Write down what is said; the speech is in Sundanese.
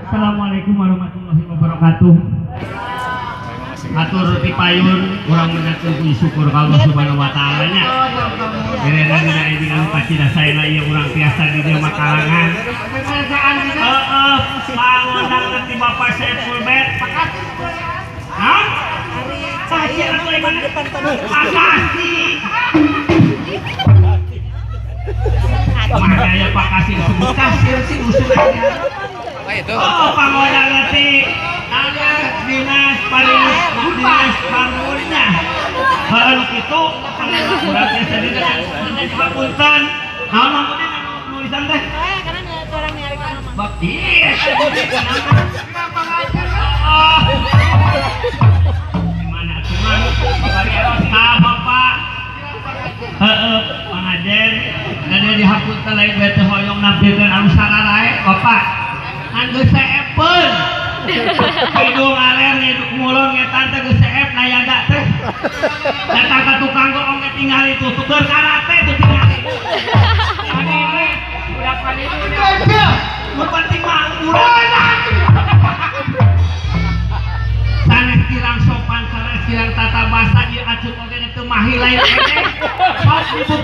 Assalamualaikum warahmatullahi wabarakatuh. Hatur ti payun urang mendatang puji syukur ka Allah Subhanahu wa taala nya. Direna dina ini anu pacida saena ieu urang tiasa di dieu makalangan. Heeh, pangondang ti Bapak Saiful Bet. Hah? Pasir atuh di mana? Makasih. Mana ya Pak Kasir sebut kasir sih usul aja. Apa itu? Oh, pangondang ti anak dinas pariwisata, dinas parunnya. Heeh, nu kitu urang teh tadi teh hapunten. Naon maksudnya anu nulisan teh? Karena orang nyari ka mama. Bakti. Oh. Gimana atuh mah? Ka Bapak. Heeh, pangajen dan dihapunten lain bae teh hoyong nampilkeun anu sararae Bapak. Ngan geus seepeun. Hidung aler ngiduk ngulon ngetan teh geus seep nayaga teh. Datang ka tukang goong ge tingali tuh tuker karate tuh tingali. Udah paling. Nu penting mah urang. Sanes kirang sopan, sanes kirang tata basa, ieu acuk oge teu mahi lain keneh. Sok dibuktikan.